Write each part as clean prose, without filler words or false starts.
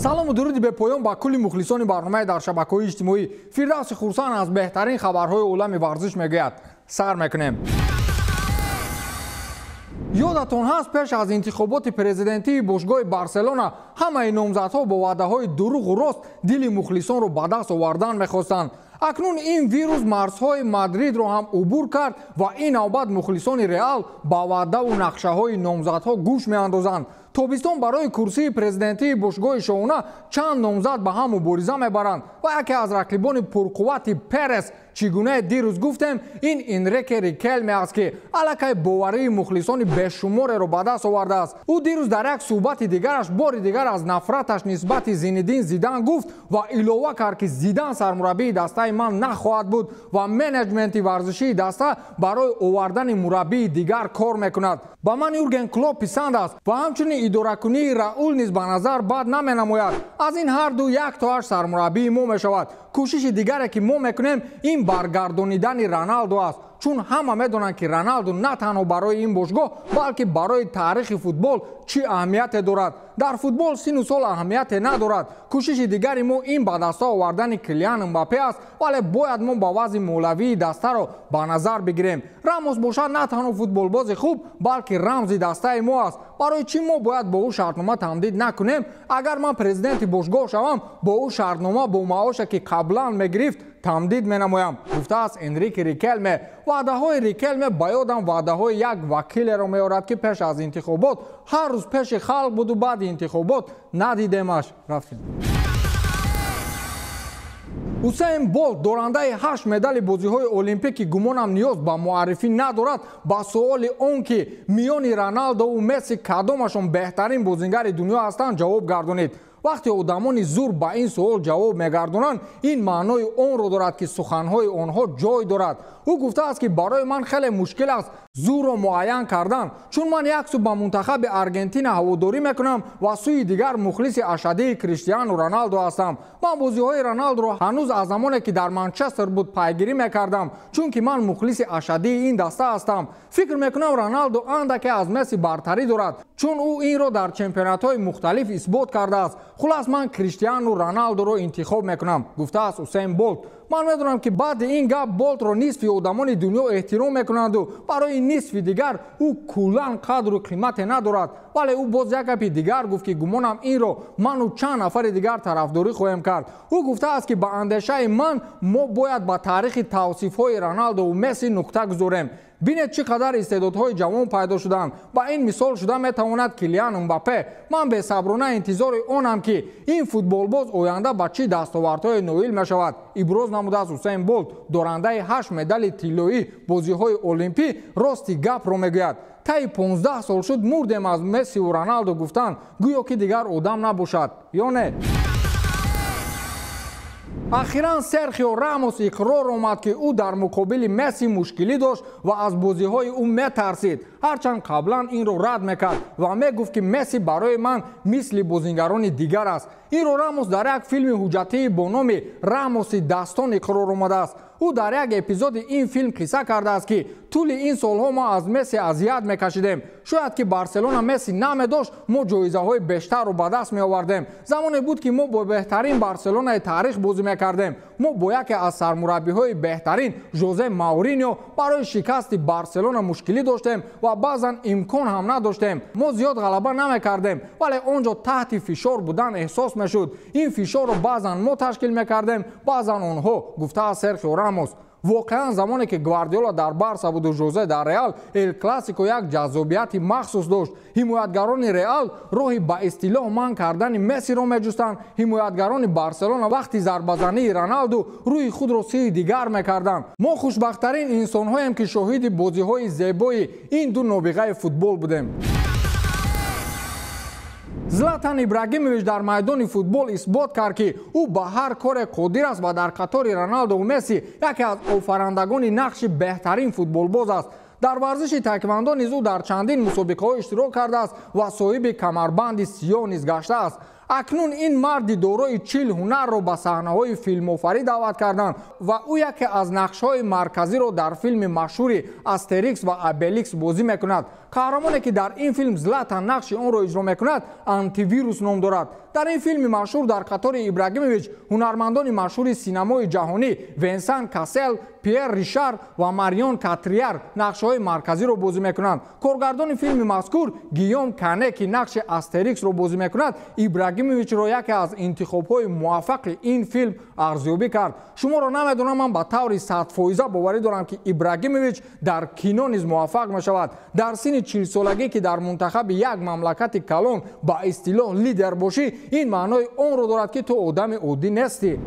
Салому дуруди бепоён ба кулли мухлисони барномаи дар шабакаҳои иҷтимоӣ. Фирдавси Хурсанд аз беҳтарин хабарҳои олами варзиш мегӯяд. Сар мекунем. Ёдатон ҳаст, пеш аз интихоботи президентии бошгоҳи Барселона ҳамаи номзадҳо бо ваъдаҳои дурӯғу рост дили мухлисонро ба даст овардан мехостанд. Акнун ин вирус марзҳои Мадридро ҳам убур кард ва ин навбат мухлисони Реал ба ваъдаву нақшаҳои номзадҳо гӯш меандозанд. Тобистон барои курсии президентии бошгоҳи шоҳона чанд номзад ба ҳам мубориза мебаранд ва яке аз рақибони пурқуввати Перес, чӣ гуна дирӯз гуфтем, ин Энрике Рикелме аст, ки аллакай боварии мухлисони бешумореро ба даст овардааст. Ӯ дирӯз дар як суҳбати дигараш бори дигар аз нафраташ нисбати Зинедин Зидан гуфт ва илова кард, ки Зидан сармураббии дастаи ман нахоҳад буд ва менеҷменти варзишии даста барои овардани мураббии дигар кор мекунад. Ба ман Юрген Клоп писанд аст ва ҳамчунин идоракунии Раул низ ба назар бад наменамояд. Аз ин ҳар ду як тоаш сармураббии мо мешавад. Кӯшиши дигаре, ки мо мекунем, ин баргардонидани Роналдо аст, чун ҳама медонанд, ки Роналдо на танҳо барои ин бошгоҳ, балки барои таърихи футбол чӣ аҳамияте дорад. Дар футбол сину сол аҳамияте надорад. Кӯшиши дигари мо ин ба даста овардани Килиан Мбаппе аст, вале бояд мо ба вазъи молавии дастаро ба назар бигирем. Рамос бошад на танҳо футболбози хуб, балки рамзи дастаи мо аст. Барои чӣ мо бояд бо ӯ шартнома тамдид накунем? Агар ман президенти бошгоҳ шавам, бо ӯ шартнома бо маоше, ки қаблан мегирифт, тамдид менамоям, гуфтааст Энрике Рикелме. Ваъдаҳои Рикелме ба ёдам ваъдаҳои як вакилеро меорад, ки пеш аз интихобот ҳар рӯз пеши халқ буду баъди интихобот надидемаш. Рафтем. Усейн Болт, дорандаи 8 медали бозиҳои олимпӣ, ки гумонам ниёз ба муаррифӣ надорад, ба суоли он, ки миёни Роналдову Месси кадомашон беҳтарин бозингари дунё ҳастанд, ҷавоб гардонид. Вақте одамони зур ба ин суол ҷавоб мегардонанд, ин маънои онро дорад, ки суханҳои онҳо ҷой дорад. Ӯ гуфтааст, ки барои ман хеле мушкил аст зурро муайян кардан, чун ман як сӯ ба мунтахаби Аргентина ҳаводорӣ мекунам ва сӯи дигар мухлиси ашаддии Криштиану Роналдо ҳастам. Ман бозиҳои Роналдоро ҳанӯз аз замоне, ки дар Манчестер буд, пайгирӣ мекардам, чунки ман мухлиси ашаддии ин даста ҳастам. Фикр мекунам, Роналдо андаке аз Месси бартарӣ дорад, чун ӯ инро дар чемпионатҳои мухталиф исбот кардааст. Хулас, ман Криштиану Роналдоро интихоб мекунам, гуфтааст Усейн Болт. Ман медонам, ки баъди ин гап Болтро нисфи одамони дунё эҳтиром мекунанду барои нисфи дигар ӯ куллан қадру қимате надорад. Вале ӯ боз як гапи дигар гуфт, ки гумонам инро ману чанд нафари дигар тарафдорӣ хоҳем кард. Ӯ гуфтааст, ки ба андешаи ман мо бояд ба таърихи тавсифҳои Роналдову Месси нуқта гузорем. Бинед, чӣ қадар истеъдодҳои ҷавон пайдо шуданд. Ба ин мисол шуда метавонад Килиан Мбаппе. Ман бесаброна интизори онам, ки ин футболбоз оянда ба чӣ дастовардҳое ноил мешавад, иброз намудааст Усейн Болт, дорандаи 8 медали тиллоӣ бозиҳои олимпӣ. Рости гапро мегӯяд. Таи 15 сол шуд, мурдем аз Мессиву Роналдо гуфтан, гӯё ки дигар одам набошад, ё не? Ахиран Серхио Рамос иқрор омад, ки ӯ дар муқобили Месси мушкилӣ дошт ва аз бозиҳои ӯ метарсид, ҳарчанд қаблан инро рад мекард ва мегуфт, ки Месси барои ман мисли бозингарони дигар аст. Инро Рамос дар як филми ҳуҷҷатии бо номи Рамоси дастон иқрор омадааст. Ӯ дар як эпизоди ин филм қисса кардааст, ки тӯли ин солҳо мо аз Месси азият мекашидем. Шояд ки Барселона Месси намедошт, мо ҷоизаҳои бештарро ба даст меовардем. Замоне буд, ки мо бо беҳтарин Барселонаи таърих бозӣ мекардем. Мо бо яке аз сармураббиҳои беҳтарин, Жозе Мауриньо, барои шикасти Барселона мушкилӣ доштем ва баъзан имкон ҳам надоштем. Мо зиёд ғалаба намекардем, вале он ҷо таҳти фишор будан эҳсос мешуд. Ин фишорро баъзан мо ташкил мекардем, баъзан онҳо, гуфтааст Серхио Рамос. Воқеан, замоне ки Гвардиола дар Барса буду Жозе дар Реал, Эл Классико як ҷаззобияти махсус дошт. Ҳимоятгарони Реал роҳи ба истилоҳ манъ кардани Мессиро меҷустанд, ҳимоятгарони Барселона вақти зарбазании Роналду рӯи худро сӯи дигар мекарданд. Мо хушбахттарин инсонҳоем, ки шоҳиди бозиҳои зебои ин ду нобиғаи футбол будем. Златан Ибрагимович дар майдони футбол исбот кард, ки ӯ ба ҳар коре қодир аст ва дар қатори Роналдову Месси яке аз офарандагони нақши беҳтарин футболбоз аст. Дар варзиши таеквондо низ ӯ дар чандин мусобиқаҳо иштирок кардааст ва соҳиби камарбанди сиёҳ низ гаштааст. Акнун ин марди дорои 40 ҳунарро ба саҳнаҳои филмофарӣ даъват карданд ва ӯ яке аз нақшҳои марказиро дар филми машҳури Астерикс ва Обеликс бозӣ мекунад. Қаҳрамоне ки дар ин филм Златан нақши онро иҷро мекунад, Антивирус ном дорад. Дар ин филми машҳур дар қатори Ибрагимович ҳунармандони машҳури синамои ҷаҳонӣ Венсан Кассел, Пьер Ришар ва Марион Катрияр нақшҳои марказиро бозӣ мекунанд. Коргардони филми мазкур Гийом Кане, ки нақши Астериксро бозӣ мекунад, Ибрагимовичро яке аз интихобҳои муваффақи ин филм арзёбӣ кард. Шуморо намедонам, ман ба таври 100% боварӣ дорам, ки Ибрагимович дар кино низ муваффақ мешавад. Дар синни 40-солагӣ, ки дар мунтахаби як мамлакати калон ба истилоҳ лидер бошӣ, ин маънои онро дорад, ки ту одами оддӣ нестӣ.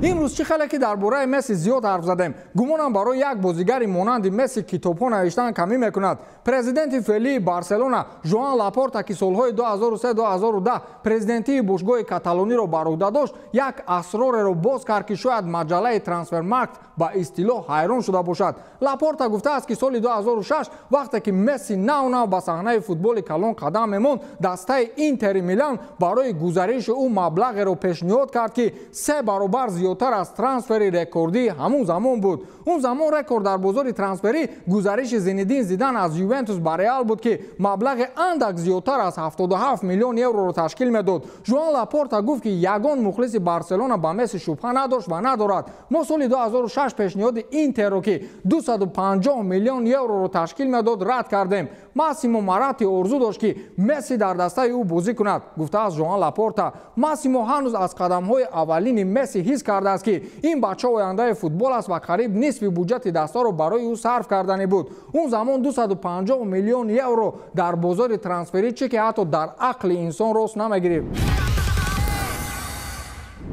Имрӯз чӣ хеле ки дар бораи Месси зиёд ҳарф задем, гумонам барои як бозигари монанди Месси китобҳо навиштан камӣ мекунад. Президенти феълии Барселона Жоан Лапорта, ки солҳои 2003-2010 президентии бошгоҳи Каталониро бар уҳда дошт, як асрореро боз кард, ки шояд маҷаллаи Трансфермаркт ба истилоҳ ҳайрон шуда бошад. Лапорта гуфтааст, ки соли 2006, вақте ки Месси нав-нав ба саҳнаи футболи калон қадам мемонд, дастаи Интери Милан барои гузариши ӯ маблағеро пешниҳод кард, ки 3 баробар зиёдтар аз трансфери рекордии ҳамун замон буд. Он замон рекорд дар бозори трансферӣ гузариши Зинедин Зидан аз Ювентус ба Реал буд, ки маблағи андак зиёдтар аз 77 миллион евроро ташкил медод. Жоан Лапорта гуфт, ки ягон мухлиси Барселона ба Месси шубҳа надошт ва надорад. Мо соли 2006 пешниҳоди Интерро, ки 250 миллион евроро ташкил медод, рад кардем. Массимо Марати орзу дошт, ки Месси дар дастаи ӯ бозӣ кунад, гуфтааст Жоан Лапорта. Массимо ҳанӯз аз қадамҳои аввалини Месси ҳис кардааст, ки ин бача ояндаи футбол аст ва қариб нисфи буҷати дастаро барои ӯ сарф карданӣ буд. Он замон 250 миллион евро дар бозори трансферӣ чӣ ки ҳатто дар ақли инсон рост намегирифт.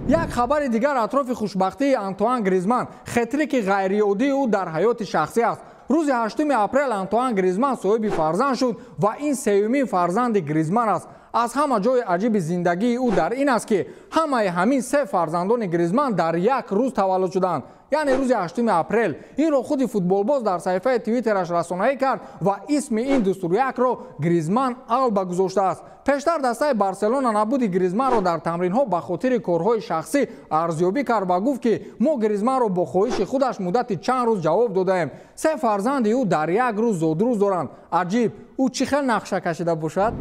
Як хабари дигар атрофи хушбахтии Антуан Гризман, хетрики ғайриоддии ӯ дар ҳаёти шахсӣ аст. Рӯзи 8 апрел Антуан Гризман соҳиби фарзанд шуд ва ин сеюмин фарзанди Гризман аст. Аз ҳама ҷои аҷиби зиндагии ӯ дар ин аст, ки ҳамаи ҳамин 3 фарзандони Гризман дар як рӯз таваллуд шуданд, яъне рӯзи 8 апрел. Инро худи футболбоз дар саҳифаи Твиттераш расонаӣ кард ва исми ин дустурякро Гризман Алба гузоштааст. Пештар дастаи Барселона набуди Гризманро дар тамринҳо ба хотири корҳои шахсӣ арзёбӣ кард ва гуфт, ки мо Гризманро бо хоҳиши худаш муддати чанд рӯз ҷавоб додаем. 3 фарзанди ӯ дар як рӯз зодрӯз доранд. Аҷиб, ӯ чӣ хел нақша кашида бошад?